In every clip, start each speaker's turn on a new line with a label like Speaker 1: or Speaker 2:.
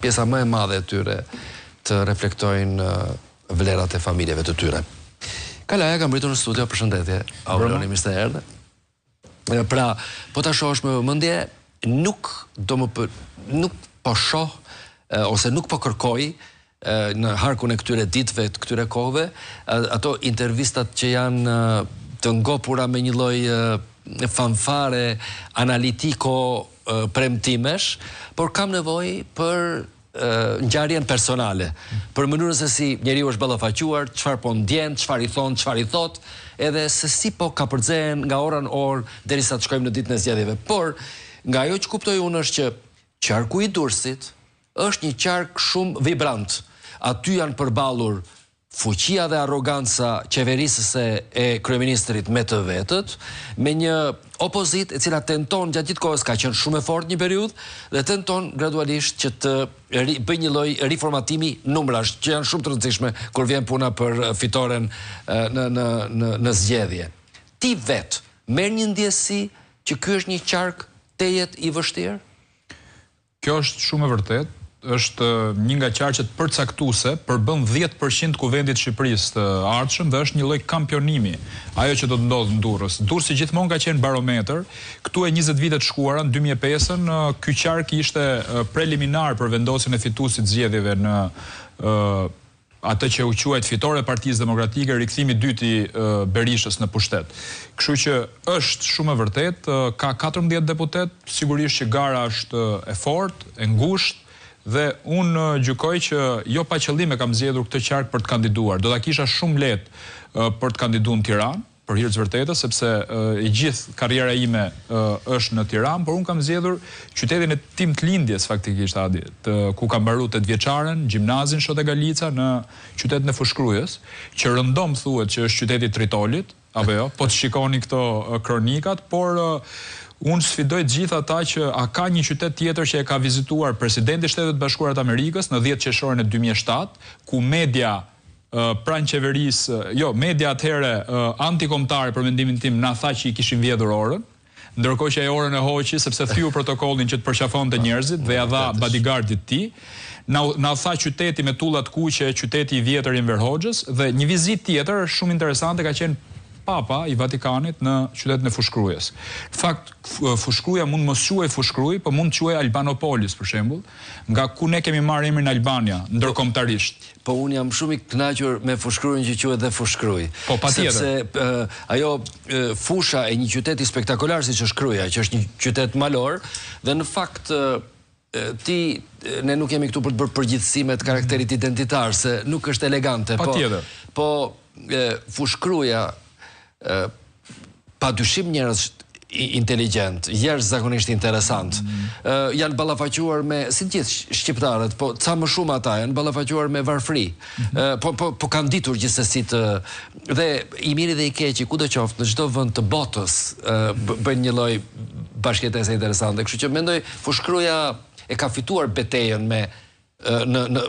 Speaker 1: Pjesa më e madhe e tyre të reflektojnë vlerat e familjeve të tyre. Kalaja ka mbërritur në studio, përshëndetje. Auroni, mirë se erdhe. Pra, po ta shohësh me vëmendje, nuk do më për, nuk po shoh ose nuk po kërkoj në harkun e këtyre ditëve, të këtyre kohëve, ato intervistat që janë të ngopura me një lloj fanfare analitiko premtimesh, por kam nevojë për ngjarjen personale, për mënyrën se si njeriu është ballafaquar, çfarë po ndjen, çfarë i thonë, çfarë i thotë, edhe se si po kapërcehen nga ora në orë derisa të shkojmë në ditën e zgjedhjeve. Por, nga ajo që kuptoj unë është që qarku i Durrësit është një qark shumë vibrant. Aty janë përballur Fuqia dhe arroganca qeverisëse e kryeministrit me të vetët, me një opozitë e cila tenton gjatë gjithë kohës, ka qenë shumë e fortë një periudhë dhe tenton gradualisht që të bëjë një lloj riformatimi numrash që janë shumë të rëndësishme kur vjen puna për fitoren në në në në zgjedhje. Ti vetë merr një ndjesi që ky është një qark tejet i vështirë?
Speaker 2: Kjo është shumë e vërtetë, është një nga qarqet përcaktuese, përbën 10% të Kuvendit të Shqipërisë të ardhshëm dhe është një lloj kampionimi ajo që do të ndodhë në Durrës. Durrësi gjithmonë ka qenë barometër, këtu e 20 vite të shkuara, në 2005-ën, ky qark ishte preliminar për vendosjen e fituesit të zgjedhjeve në atë që u quajt fitore e Partisë Demokratike, rikthimi i dytë i Berishës në pushtet. Kështu që është shumë e vërtetë, ka 14 deputetë, sigurisht që gara është e fortë, e ngushtë dhe unë gjykoj që jo pa qëllim e kam zgjedhur këtë qark për të kandiduar. Do ta kisha shumë lehtë për të kandiduar në Tiranë, për hir të vërtetës, sepse e gjithë karriera ime është në Tiranë, por unë kam zgjedhur qytetin e tim të lindjes faktikisht Adi, të ku kam mbaruar tetëvjeçaren, gjimnazin Shote Galica në qytetin e Fushë-Krujës, që rëndom thuhet që është qyteti i Tritolit, apo jo, po të shikoni këto kronikat, por unë sfidoj të gjithë ata që a ka një qytet tjetër që e ka vizituar presidenti i Shteteve të Bashkuara të Amerikës në 10 qershorin e 2007, ku media pranë qeverisë, jo, media atëherë antikombëtare për mendimin tim na tha që i kishin vjedhur orën, ndërkohë që ai orën e hoqi sepse theu protokollin që të përqafonte njerëzit dhe ia dha bodyguardit të tij. Na na tha qyteti me tulla të kuqe, qyteti i vjetër i Enver Hoxhës dhe një vizitë tjetër shumë interesante ka qenë Papa i Vatikanit në qytetin e Fushë-Krujës. Në fakt, Fushë-Kruja mund të mos quhej Fushë-Krujë, po mund të quhej Albanopolis për shembull, nga ku ne kemi marrë emrin Albania ndërkombëtarisht.
Speaker 1: Po unë jam shumë i kënaqur me Fushë-Krujën që quhet dhe Fushë-Krujë.
Speaker 2: Po patjetër.
Speaker 1: Sepse ajo fusha e një qyteti spektakolar siç është Kruja, që është një qytet malor dhe në fakt ti ne nuk jemi këtu për të bërë përgjithësime të karakterit identitar se nuk është elegante, po
Speaker 2: Patjetër.
Speaker 1: po Fushë-Kruja pa dyshim njerëz inteligjent, jashtëzakonisht interesant. Mm. Janë ballafaquar me si të gjithë shqiptarët, po ca më shumë ata janë ballafaquar me varfëri. Mm -hmm. Po po po kanë ditur gjithsesi të dhe i miri dhe i keqi kudo qoftë në çdo vend të botës bëjnë një lloj bashkëjetese interesante. Kështu që mendoj Fushë-Kruja e ka fituar betejën me në në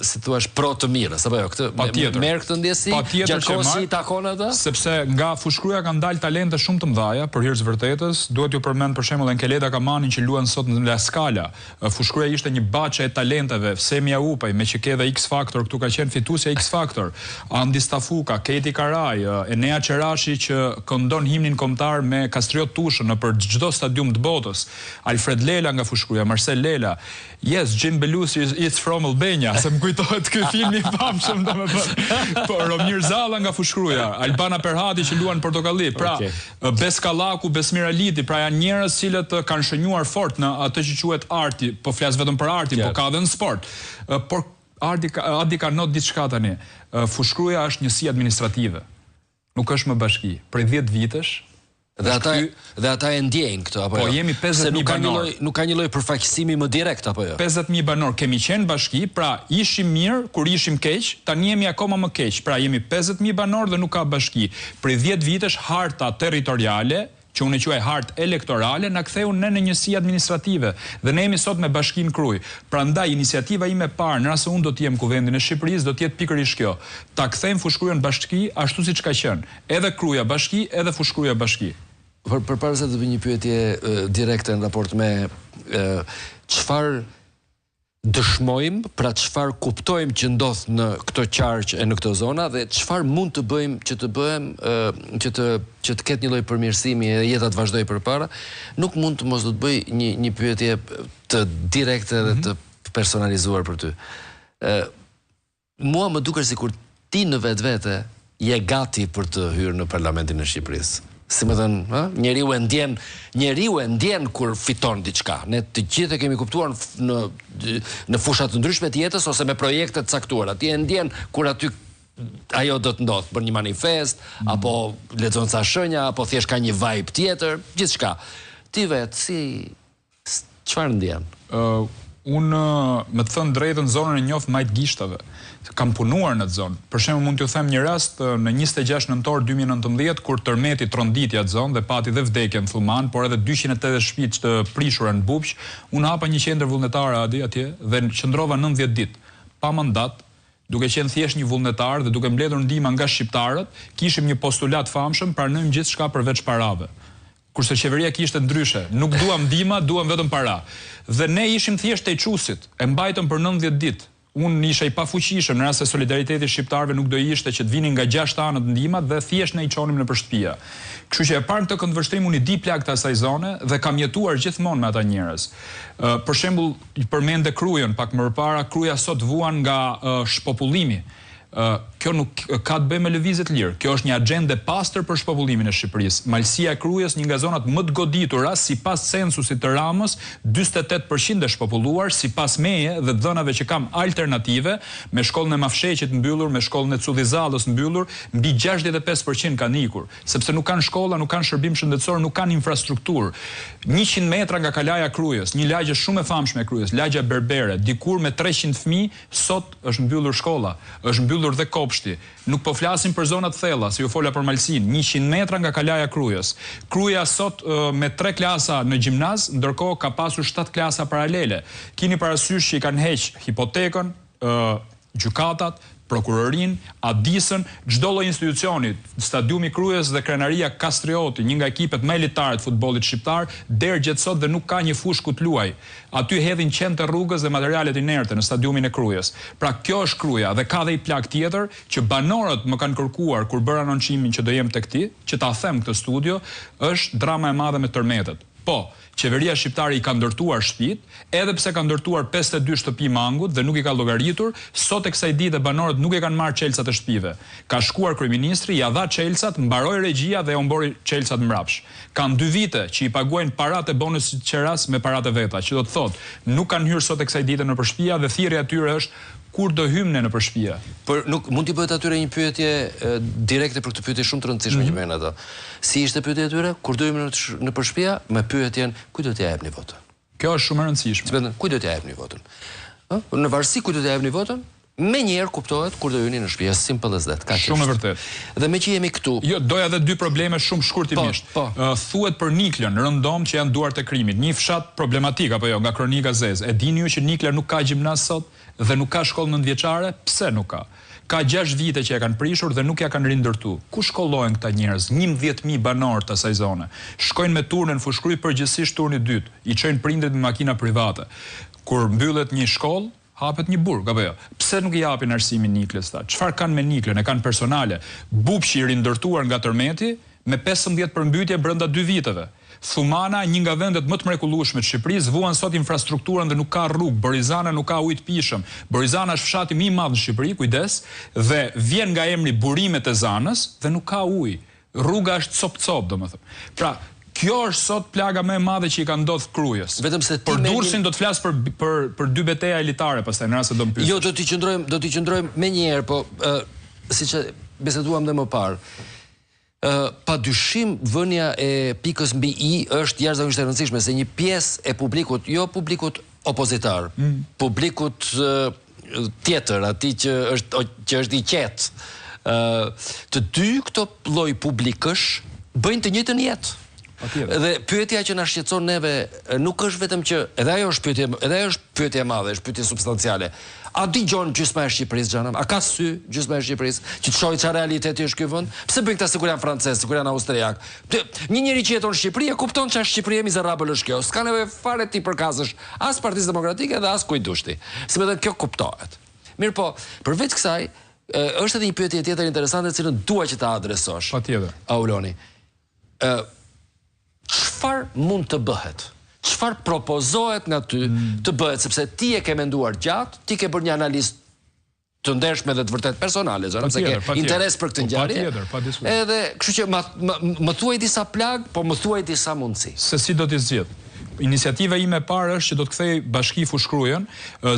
Speaker 1: si thua pro të mirës apo jo këtë
Speaker 2: Patjetër.
Speaker 1: merr këtë ndjesi
Speaker 2: gjatë
Speaker 1: kohës si i takon ata
Speaker 2: sepse nga Fushë-Kruja kanë dalë talente shumë të mëdha për hir të vërtetës duhet t'ju përmend për shembull Enkeleda Kamanin që luan sot në La Scala Fushë-Kruja ishte një bahçe e talenteve Semi Jaupaj meqë ke edhe X Factor këtu ka qenë fituesja X Factor Andi Stafuka Kejti Karaj Enea Qerashi që këndon himnin kombëtar me Kastriot Tushën nëpër çdo stadium të botës Alfred Lela nga Fushë-Kruja Marsel Lela Yes, Jim Belushi is from Albania, se më kujtohet ky film i famshëm, domethënë. Po Romir Zalla nga Fushë-Kruja, Albana Perhati që luan Portokalli, pra okay. Bes Kallaku, Besmir Aliti, pra janë njerëz të cilët kanë shënjuar fort në atë që quhet arti, po flas vetëm për artin, po ka edhe në sport. Por Ardi Adi ka not diçka tani. Fushë-Kruja është njësi administrative. Nuk është më bashki. Prej 10
Speaker 1: vitesh Dhe ata ky... dhe ata e ndjejnë këtë apo
Speaker 2: po, jo? jemi 50.000
Speaker 1: banorë. Nuk ka një lloj përfaqësimi më direkt apo jo?
Speaker 2: 50.000 banorë kemi qenë bashki, pra ishim mirë kur ishim keq, tani jemi akoma më keq. Pra jemi 50.000 banorë dhe nuk ka bashki. Prej 10 vitesh harta territoriale që unë e quaj hartë elektorale, na ktheu ne në njësi administrative dhe ne jemi sot me Bashkinë Krujë. Prandaj iniciativa ime e parë, në rast se unë do të jem në Kuvendin e Shqipërisë, do të jetë pikërisht kjo, ta kthejmë Fushë-Krujën bashki ashtu siç ka qenë. Edhe Kruja bashki, edhe Fushë-Kruja bashki.
Speaker 1: Por përpara se të bëj një pyetje direkte në raport me çfarë. dëshmojmë, pra çfarë kuptojmë që ndodh në këto qarqe e në këto zona dhe çfarë mund të bëjmë që të bëhem që të që të ketë një lloj përmirësimi e jeta të vazhdojë përpara, nuk mund të mos të të bëj një një pyetje të direkte dhe të personalizuar për ty. Ë Mua më duket sikur ti në vetvete je gati për të hyrë në Parlamentin e Shqipërisë. Si me thënë, ë, njeriu e ndjen, njeriu e ndjen kur fiton diçka. Ne të gjithë e kemi kuptuar në në fusha të ndryshme të jetës ose me projekte të caktuara. Ti e ndjen kur aty ajo do të ndodhë, bën një manifest, mm. apo lexon ca shenja, apo thjesht ka një vibe tjetër, gjithçka. Ti vetë si Çfarë
Speaker 2: ndjen? Ë unë me të thënë drejtën zonën e njoh majë të gishtave. Kam punuar në atë zonë. Për shembull mund t'ju them një rast në 26 nëntor 2019 kur tërmeti tronditi atë zonë dhe pati dhe vdekje në Thumanë, por edhe 280 shtëpi të prishura në Bubq, unë hapa një qendër vullnetare Adi atje dhe qëndrova 90 ditë pa mandat, duke qenë thjesht një vullnetar dhe duke mbledhur ndihma nga shqiptarët, kishim një postulat famshëm, pranojmë gjithçka përveç parave. Kurse qeveria kishte ndryshe, nuk duam ndihma, duam vetëm para. Dhe ne ishim thjesht tejçuesit, e mbajtëm për 90 ditë. Unë isha i pafuqishëm në rast se solidariteti i shqiptarëve nuk do ishte që të vinin nga gjashtë anët ndihmat dhe thjesht ne i çonim nëpër shtëpia. Kështu që e parë në këtë këndvështrim unë i di plagët e asaj zone dhe kam jetuar gjithmonë me ata njerëz. Për shembull, përmende Krujën pak më përpara, Kruja sot vuan nga shpopullimi. Kjo nuk ka të bëjë me lëvizje të lirë. Kjo është një axhendë e pastër për shpopullimin e Shqipërisë. Malësia e Krujës, një nga zonat më të goditura, sipas censusit të Ramës, 48% e shpopulluar, sipas meje dhe të dhënave që kam alternative, me shkollën e Mafsheqit mbyllur, me shkollën e Cudhizallës mbyllur, mbi 65% kanë ikur, sepse nuk kanë shkolla, nuk kanë shërbim shëndetësor, nuk kanë infrastrukturë. 100 metra nga Kalaja e Krujës, një lagje shumë e famshme e Krujës, lagja Berbere, dikur me 300 fëmijë, sot është mbyllur shkolla, është mbyllur dhe kopshti. Nuk po flasim për zona të thella, se ju fola për Malësinë, 100 metra nga Kalaja e Krujës. Kruja sot me tre klasa në gjimnaz, ndërkohë ka pasur 7 klasa paralele. Kini parasysh që i kanë heq hipotekën, gjykatat, prokurorinë, Adisën, çdo lloj institucioni, stadiumi i Krujës dhe Krenaria Kastrioti, një nga ekipet më elitare të futbollit shqiptar, dergjet sot dhe nuk ka një fushë ku të luajë. Aty hedhin qentë e rrugës dhe materialet inerte në stadiumin e Krujës. Pra kjo është Kruja dhe ka dhe një plagë tjetër që banorët më kanë kërkuar kur bëra anoncimin që do jem tek ti, që ta them këtë studio, është drama e madhe me tërmetet. Po, qeveria shqiptare i ka ndërtuar shtëpitë, edhe pse ka ndërtuar 52 shtëpi mangut dhe nuk i ka llogaritur, sot e kësaj dite banorët nuk e kanë marrë çelësat e shtëpive. Ka shkuar kryeministri, ia dha çelësat, mbaroi regjia dhe u mori çelësat mbrapsht. Kanë dy vite që i paguajnë paratë e bonusit të qerasë me paratë e veta, që do të thotë, nuk kanë hyrë sot e kësaj dite nëpër shtëpia dhe thirrja e tyre është kur do hyjmë ne nëpër shtëpia.
Speaker 1: Por nuk mund t'i bëhet atyre një pyetje direkte për këtë pyetje shumë të rëndësishme që bëjnë ata. Si ishte pyetja e tyre? Kur do hyjmë nëpër shtëpia? Me pyetjen kujt do t'ia jepni votën?
Speaker 2: Kjo është shumë e rëndësishme.
Speaker 1: Si me thënë, kujt do t'ia jepni votën? Ë? Në varësi kujt do t'ia jepni votën, menjëherë kuptohet kur do hyni në shtëpi. As simple as that.
Speaker 2: Kaq Shumë e vërtetë.
Speaker 1: Dhe me që jemi këtu.
Speaker 2: Jo, doja edhe dy probleme shumë shkurtimisht.
Speaker 1: Po,
Speaker 2: po. Thuhet për Niklën, rëndom që janë duart e krimit. Një fshat problematik apo jo, nga Kronika e Zezë. E dini ju që Nikla nuk ka gjimnaz sot dhe nuk ka shkollë nëntëvjeçare? Pse nuk ka? Ka 6 vite që e kanë prishur dhe nuk ja kanë rindërtu. Ku shkollohen këta njerëz? 11000 banorë të asaj zone. Shkojnë me turne në Fushë-Krujë, përgjithsisht turni i dytë. I çojnë prindërit me makina private. Kur mbyllet një shkollë, hapet një burg, apo jo? Pse nuk i japin arsimin Niklës ta? Çfarë kanë me Niklën? E kanë personale. Bubqi i rindërtuar nga tërmeti me 15 përmbytje brenda 2 viteve. Thumana, një nga vendet më të mrekullueshme të Shqipërisë, vuan sot infrastrukturën dhe nuk ka rrugë. Borizana nuk ka ujë të pijshëm. Borizana është fshati më i madh në Shqipëri, kujdes, dhe vjen nga emri Burimet e Zanës dhe nuk ka ujë. Rruga është cop-cop, domethënë. Pra, kjo është sot plaga më e madhe që i ka ndodhur Krujës.
Speaker 1: Vetëm se ti
Speaker 2: Për Durrësin do të flas për për për dy beteja elitare pastaj në rast se do më pyesësh.
Speaker 1: Jo, do t'i qëndrojmë, do t'i qëndrojmë menjëherë, po ë siç e biseduam dhe më parë. Ë pa dyshim vënia e pikës mbi i është jashtëzakonisht e rëndësishme se një pjesë e publikut, jo publikut opozitar, mm. publikut tjetër, atij që është që është i qetë. Ë të dy këto lloj publikësh bëjnë të njëjtën jetë.
Speaker 2: Patjetër.
Speaker 1: Dhe pyetja që na shqetëson neve nuk është vetëm që edhe ajo është pyetje, edhe ajo është pyetje e madhe, është pyetje substanciale. A dëgjon gjysma e Shqipërisë xhanëm? A ka sy gjysma e Shqipërisë që të shohë çfarë realiteti është ky vend? Pse bëjnë këta sikur janë francezë, sikur janë austriakë? Një njeri që jeton në Shqipëri e kupton çfarë Shqipërie mizerabël është kjo. S'ka nevojë fare t'i përkasësh as Partisë Demokratike dhe as kujt dush ti. Si me thënë kjo kuptohet. Mirëpo, përveç kësaj, është edhe një pyetje tjetër interesante të cilën dua që ta adresosh.
Speaker 2: Patjetër.
Speaker 1: Auloni. Ë çfarë mund të bëhet? Çfarë propozohet nga ty mm. të bëhet sepse ti e ke menduar gjatë, ti ke bërë një analizë të ndershme dhe të vërtetë personale, xhanëm, se ke interes për këtë
Speaker 2: po,
Speaker 1: ngjarje.
Speaker 2: Patjetër, pa
Speaker 1: diskutim. Edhe, kështu që ma, më, më thuaj disa plagë, po më thuaj disa mundësi.
Speaker 2: Se si do t'i zgjidh. Iniciativa ime e parë është që do të kthej bashki Fushë-Krujën,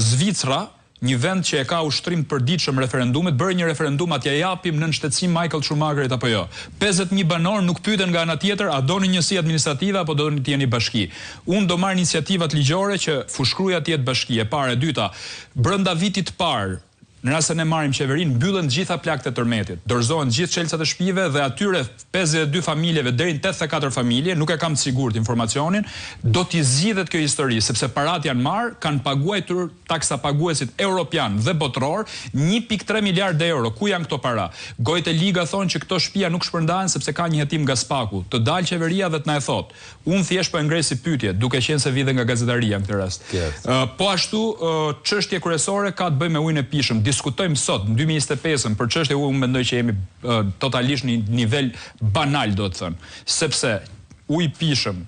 Speaker 2: Zvicra, një vend që e ka ushtrim të përditshëm referendumet, bëri një referendum a t'ia japim nënshtetësinë Michael Schumacherit apo jo. 50.000 banorë nuk pyeten nga ana tjetër a doni njësi administrative apo doni të jeni bashki. Unë do marr iniciativat ligjore që Fushë-Kruja të jetë bashki, e para, e dyta, brenda vitit të parë, në rast se ne marrim qeverinë, mbyllen të gjitha plagët e tërmetit, dorëzohen të gjithë çelësat e shtëpive dhe atyre 52 familjeve deri në 84 familje, nuk e kam të sigurt informacionin, do t'i zgjidhet kjo histori, sepse paratë janë marrë, kanë paguajtur taksapaguesit europianë dhe botërorë 1.3 miliardë euro. Ku janë këto para? Gojët e liga thonë që këto shtëpia nuk shpërndahen sepse ka një hetim nga SPAK-u. Të dalë qeveria dhe të na e thotë. Unë thjesht po e ngrej si pyetje, duke qenë se vij dhe nga gazetaria në këtë rast. Po ashtu, çështje kryesore ka të bëjë me ujin e pijshëm. Diskutojmë sot, në 2025-ën, për çështje unë mendoj që jemi totalisht në një nivel banal, do të thënë. Sepse uji i pijshëm,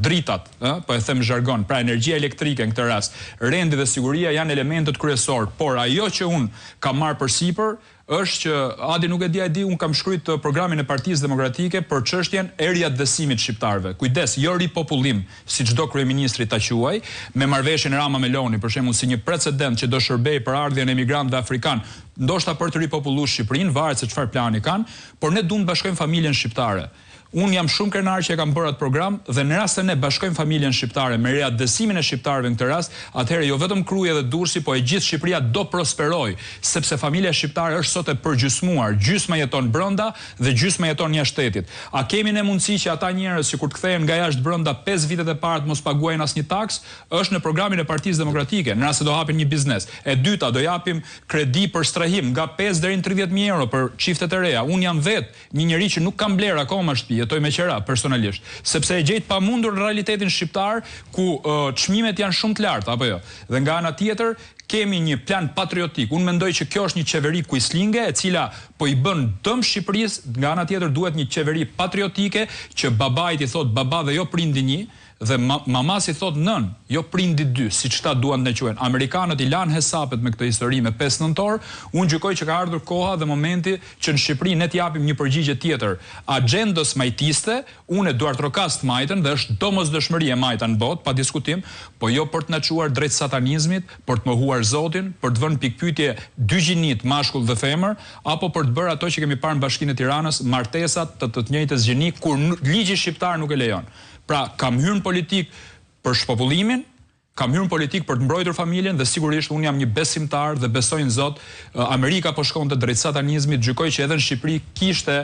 Speaker 2: dritat, ë, po e them zhargon, pra energjia elektrike në këtë rast, rendi dhe siguria janë elementët kryesorë, por ajo që unë kam marrë përsipër është që Adi nuk e di a e di, unë kam shkrujt programin e Partisë Demokratike për çështjen e riatdhesimit të shqiptarëve. Kujdes, jo ripopullim, siç do kryeministri ta quaj, me marrëveshjen Rama-Meloni, për shembull, si një precedent që do shërbejë për ardhjen e emigrantëve afrikanë, ndoshta për të ripopullu Shqipërinë, varet se çfarë plani kanë, por ne duam të bashkojmë familjen shqiptare. Unë jam shumë krenar që e kam bërë atë program dhe në rast se ne bashkojmë familjen shqiptare me riatdhesimin e shqiptarëve në këtë rast, atëherë jo vetëm Kruja dhe Durrësi, po e gjithë Shqipëria do prosperojë, sepse familja shqiptare është sot e përgjysmuar, gjysma jeton brenda dhe gjysma jeton jashtë shtetit. A kemi ne mundësi që ata njerëz që kur të kthehen nga jashtë brenda pesë vitet e para të mos paguajnë asnjë taksë? Është në programin e Partisë Demokratike, në rast se do hapin një biznes. E dyta, do japim kredi për strehim nga pesë deri në 30.000 euro për çiftet e reja. Unë jam vetë Një njeri që nuk kam blerë akoma shtëpi, jetoj me qera personalisht, sepse e gjej të pamundur në realitetin shqiptar ku çmimet janë shumë të larta, apo jo? Dhe nga ana tjetër kemi një plan patriotik. Unë mendoj që kjo është një qeveri kuislinge e cila po i bën dëm Shqipërisë, nga ana tjetër duhet një qeveri patriotike që babait i thotë baba dhe jo prindi një, Dhe mamasë i thotë nënë, jo prindi dy, siç këta duan të na quajnë. Amerikanët i lanë hesapet me këtë histori me 5 nëntor, unë gjykoj që ka ardhur koha dhe momenti që në Shqipëri ne të japim një përgjigje tjetër. Axhendës majtiste, unë e duartrokas të majtën dhe është domosdoshmëri e majta në botë, pa diskutim, po jo për të na çuar drejt satanizmit, për të mohuar Zotin, për të vënë në pikëpyetje dy gjinitë, mashkull dhe femër, apo për të bërë ato që kemi parë në Bashkinë e Tiranës, martesat të të njëjtës gjini, kur ligji shqiptar nuk e lejon. Pra, kam hyrë në politikë për shpopullimin, kam hyrë në politikë për të mbrojtur familjen dhe sigurisht unë jam një besimtar dhe besoj në Zot. Amerika po shkonte drejt satanizmit, gjykoj që edhe në Shqipëri kishte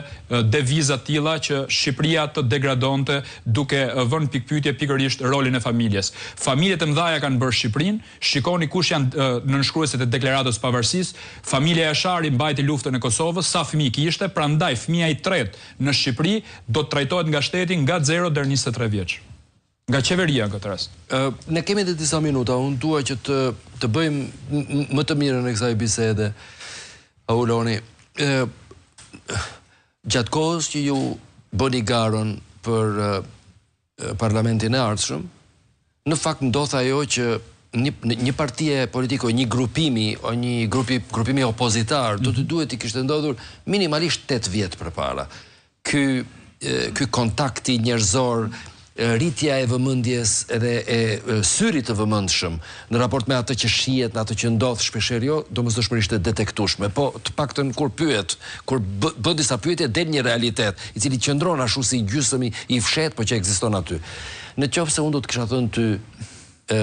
Speaker 2: deviza të tilla që Shqipëria të degradonte duke vënë në pikëpyetje pikërisht rolin e familjes. Familjet e mëdha kanë bërë Shqipërinë, shikoni kush janë nënshkruesit e Deklaratës së Pavarësisë, familja Jashari mbajti luftën e Kosovës, sa fëmijë kishte, prandaj fëmija i tretë në Shqipëri do të trajtohet nga shteti nga 0 deri në 23 vjeç. Nga qeveria në këtë
Speaker 1: rast. Ne kemi edhe disa minuta, unë dua që të të bëjmë më të mirën e kësaj bisede. Auloni, ë gjatë kohës që ju bëni garën për parlamentin e ardhshëm, në fakt ndodh ajo që një një partie politike o një grupimi o një grupi grupimi opozitar do të mhm. duhet të kishte ndodhur minimalisht 8 vjet përpara. Ky ky kontakti njerëzor, rritja e vëmendjes edhe e syrit të vëmendshëm në raport me atë që shihet, në atë që ndodh shpeshherë jo domosdoshmërisht e detektueshme, po të paktën kur pyet, kur bën disa pyetje del një realitet, i cili qëndron ashtu si gjysmë i fshehtë, po që ekziston aty. Në qoftë se unë do të kisha thënë ty ë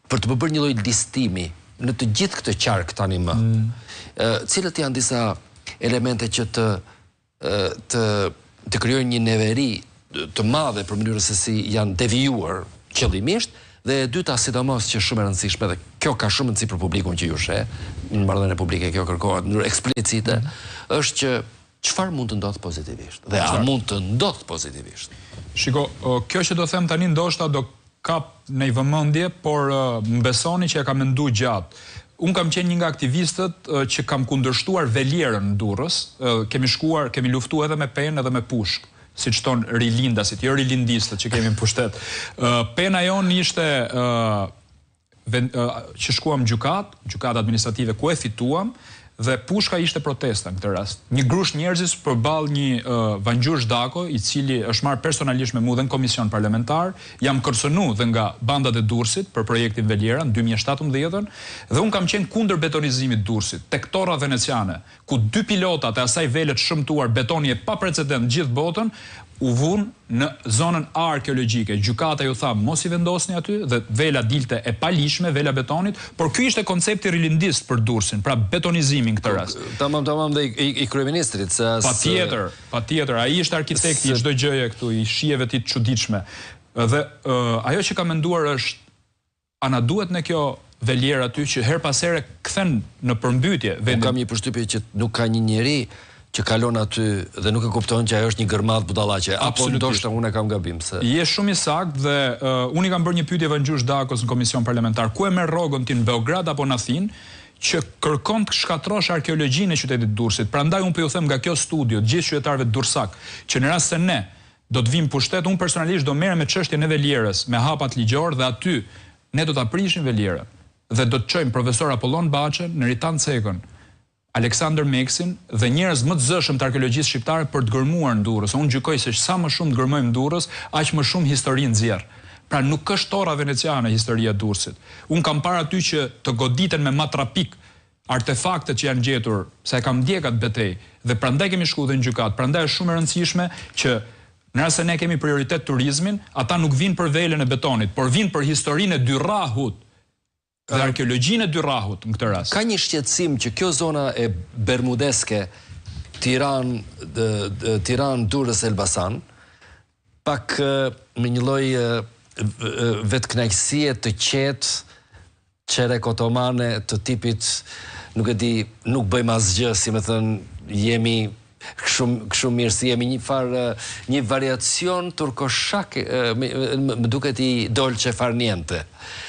Speaker 1: për të bërë një lloj listimi në të gjithë këtë qark tani më. Mm. Ë cilët janë disa elemente që të të të krijojnë një neveri të madhe për mënyrën se si janë devijuar qëllimisht dhe e dyta sidomos që është shumë e rëndësishme dhe kjo ka shumë rëndësi për publikun që ju sheh, në marrëdhënie publike kjo kërkohet në mënyrë eksplicite, është që çfarë mund të ndodhë pozitivisht dhe a mund të ndodhë pozitivisht?
Speaker 2: Shiko, kjo që do them tani ndoshta do kap ndonjë vëmendje, por më besoni që e kam mendu gjatë. Unë kam qenë një nga aktivistët që kam kundërshtuar velierën në Durrës, kemi shkuar, kemi luftu edhe me penë edhe me pushkë, siç thonë rilindasit, jo rilindistët që kemi në pushtet. Pena jonë ishte që shkuam në gjykatë, gjykatë administrative ku e fituam dhe pushka ishte protesta në këtë rast. Një grusht njerëzish përballë një uh, Vangjush Dako, i cili është marrë personalisht me mua dhe në komision parlamentar, jam kërcënu dhe nga bandat e Durrësit për projektin Veliera në 2017-ën dhe unë kam qenë kundër betonizimit të Durrësit, tek Torra Veneciane, ku dy pilotat e asaj vele të shëmtuar betoni e paprecedent në gjithë botën u vunë në zonën arkeologjike. Gjykata ju tha mos i vendosni aty dhe vela dilte e paligjshme, vela e betonit, por ky ishte koncepti rilindist për Durrësin, pra betonizimi në këtë
Speaker 1: rast. Tamam, tamam dhe i, i kryeministrit
Speaker 2: se as Patjetër, patjetër, ai ishte arkitekti i çdo gjëje këtu, i shijeve të tij të çuditshme. Dhe ajo që kam menduar është A na duhet ne kjo velierë aty që herë pas here kthen në përmbytje
Speaker 1: vendin. Unë kam një përshtypje që nuk ka një njeri që kalon aty dhe nuk e kupton që ajo është një gërmadhë budallaqe, apo ndoshta unë e kam gabim
Speaker 2: se. Je shumë i saktë dhe uh, unë i kam bërë një pyetje Vangjush Dakos në komision parlamentar, ku e merr rrogën ti në Beograd apo në Athinë, që kërkon të shkatërrosh arkeologjinë e qytetit të Durrësit. Prandaj unë po ju them nga kjo studio të gjithë qytetarëve durrsakë, që në rast se ne Do të vijmë në pushtet, unë personalisht do merrem me çështjen e Velierës, me hapat ligjorë dhe aty ne do ta prishim Velierën dhe do të çojmë profesor Apollon Baçen, Neritan Cekën, Aleksandër Meksin dhe njerëz më të zëshëm të arkeologjisë shqiptare për të gërmuar në Durrës. Unë gjykoj se sa më shumë të gërmojmë në Durrës, aq më shumë histori nxjerr. Pra nuk është Torra Veneciane historia e Durrësit. Unë kam parë aty që të goditen me matrapik artefaktet që janë gjetur, se e kam ndjek atë betejë dhe prandaj kemi shku dhe në gjykatë, prandaj është shumë e rëndësishme që në rast se ne kemi prioritet turizmin, ata nuk vijnë për velën e betonit, por vijnë për historinë e Dyrrahut dhe arkeologjinë e Dyrrahut në këtë
Speaker 1: rast. Ka një shqetësim që kjo zona e bermudeske Tiranë, Tiranë, Durrës, Elbasan, pak me një lloj vetëkënaqësie të qetë Çerek otomane të tipit nuk e di, nuk bëjmë asgjë, si me thënë, jemi kështu kështu mirë si jemi një farë një variacion turkoshak më duket i dolce far niente.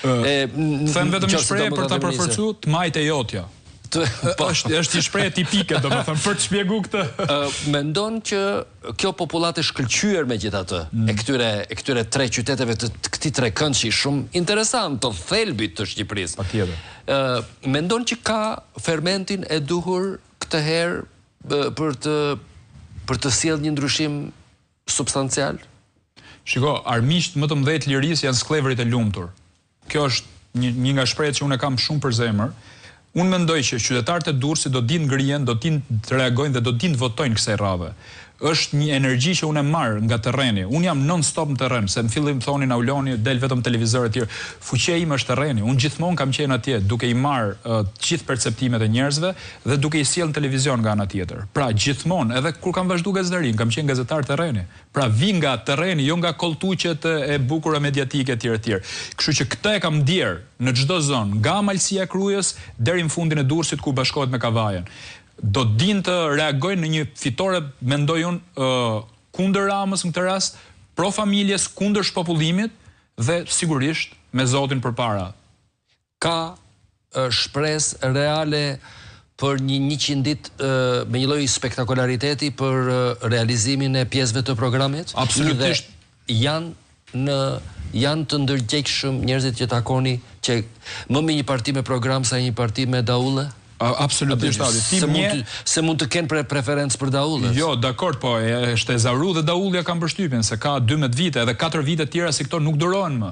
Speaker 2: E them vetëm një shprehje për ta përforcu, të majtë e jotja. Po. Është është një shprehje tipike, domethënë, për të shpjeguar
Speaker 1: këtë. Mendon që kjo popullatë e shkëlqyer megjithatë mm. e këtyre e këtyre tre qyteteve të, të këtij trekëndshi shumë interesant të thelbit të Shqipërisë.
Speaker 2: Patjetër.
Speaker 1: Ë mendon që ka fermentin e duhur këtë herë për të për të sjellë një ndryshim substancial?
Speaker 2: Shiko, armiqtë më të mëdhenj të lirisë janë skllevërit e lumtur. Kjo është një një nga shprehjet që unë e kam shumë për zemër. Unë mendoj që qytetarët e Durrësit do dinë ngrihen, do dinë të reagojnë dhe do dinë të votojnë kësaj radhe. Është një energji që unë e marr nga terreni. Unë jam non stop në terren, se në fillim thonin Auloni del vetëm në televizor etj. Fuqia ime është terreni. Unë gjithmonë kam qenë atje duke i marrë të gjithë perceptimet e njerëzve dhe duke i sjellë në televizion nga ana tjetër. Pra gjithmonë, edhe kur kam vazhdu gazetarinë, kam qenë gazetar terreni. Pra vij nga terreni, jo nga kolltuqet e bukura mediatike etj etj. Kështu që këtë e kam ndjerë në çdo zonë, nga Malësia e Krujës deri në fundin e Durrësit ku bashkohet me Kavajën. Do dinë të reagojnë në një fitore mendoj unë kundër Ramës në këtë rast, pro familjes, kundër shpopullimit dhe sigurisht me Zotin përpara.
Speaker 1: Ka shpresë reale për një 100 ditë me një lloj spektakulariteti për realizimin e pjesëve të programit?
Speaker 2: Absolutisht.
Speaker 1: Dhe janë në janë të ndërgjegjshëm njerëzit që takoni që më mirë një parti me program sa një parti me
Speaker 2: daulle? Absolutisht,
Speaker 1: Adi. Ti se mund të, se mund të kenë pre preferencë për
Speaker 2: daullet. Jo, dakord, po është ezauru dhe daullja kam përshtypjen se ka 12 vite, edhe 4 vite të tjera si këto nuk durohen më.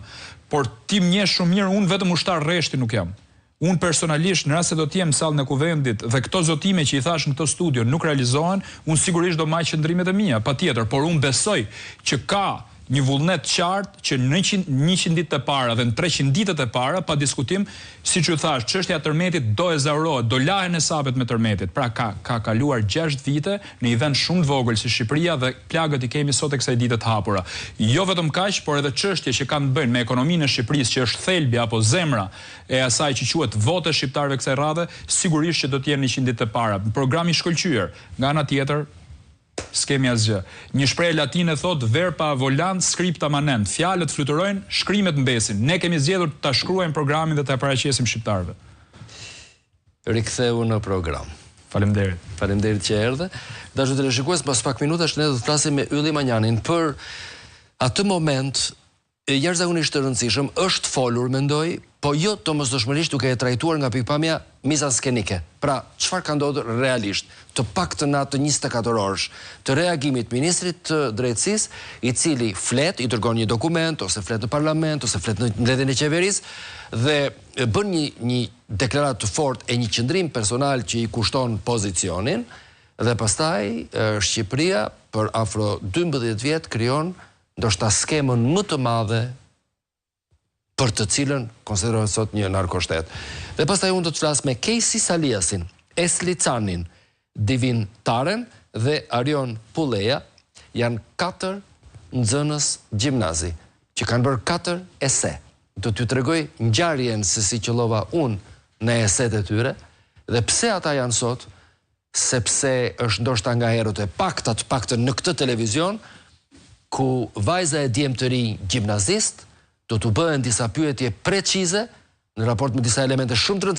Speaker 2: Por ti më njeh shumë mirë, unë vetëm ushtar rreshti nuk jam. Unë personalisht, në rast se do të jem në sallën e Kuvendit dhe këto zotime që i thashë në këtë studio nuk realizohen, unë sigurisht do mbaj qëndrimet e mia, patjetër, por unë besoj që ka. Një vullnet të qartë që në 100 ditët e para dhe në 300 ditët e para, pa diskutim, siç ju thashë, çështja e tërmetit do ezaurohet, do lahen hesapet me tërmetit. Pra ka ka kaluar 6 vite në një vend shumë të vogël si Shqipëria dhe plagët i kemi sot e kësaj dite të hapura. Jo vetëm kaq, por edhe çështje që kanë të bëjnë me ekonominë e Shqipërisë që është thelbi apo zemra e asaj që quhet votë e shqiptarëve kësaj radhe, sigurisht që do të jenë 100 ditët e para. Program i shkëlqyer. Nga ana tjetër, S'kemi asgjë. Një shprehje latine thotë verba volant scripta manent, fjalët fluturojnë, shkrimet mbesin. Ne kemi zgjedhur ta shkruajmë programin dhe ta paraqesim shqiptarëve.
Speaker 1: Riktheu në program.
Speaker 2: Faleminderit.
Speaker 1: Faleminderit që erdhe. Dashur teleshikues, pas pak minutash ne do të flasim me Ylli Manjanin për atë moment jashtëzakonisht të rëndësishëm, është folur, mendoj, po jo domosdoshmërisht duke e trajtuar nga pikëpamja mizanskenike. Pra, çfarë ka ndodhur realisht, të paktën në atë 24 orësh të reagimit ministrit të Drejtësisë, i cili flet, i dërgon një dokument, ose flet në parlament, ose flet në mbledhjen e qeverisë dhe bën një një deklaratë të fortë e një qëndrim personal që i kushton pozicionin dhe pastaj Shqipëria për afro 12 vjet krijon ndoshta skemën më të madhe për të cilën konsiderohet sot një narkoshtet. Dhe pastaj unë do të flas me Kejsi Saliasin, Esli Canin, Divin Taren dhe Arion Puleja, janë katër nxënës gjimnazi që kanë bërë katër ese. Do t'ju tregoj ngjarjen se si qëllova unë në esetë e tyre dhe pse ata janë sot sepse është ndoshta nga herët e pakta të paktën në këtë televizion, ku vajza e djem të rinj gjimnazistë do t'u bëhen disa pyetje precize në raport me disa elemente shumë të rëndësishme.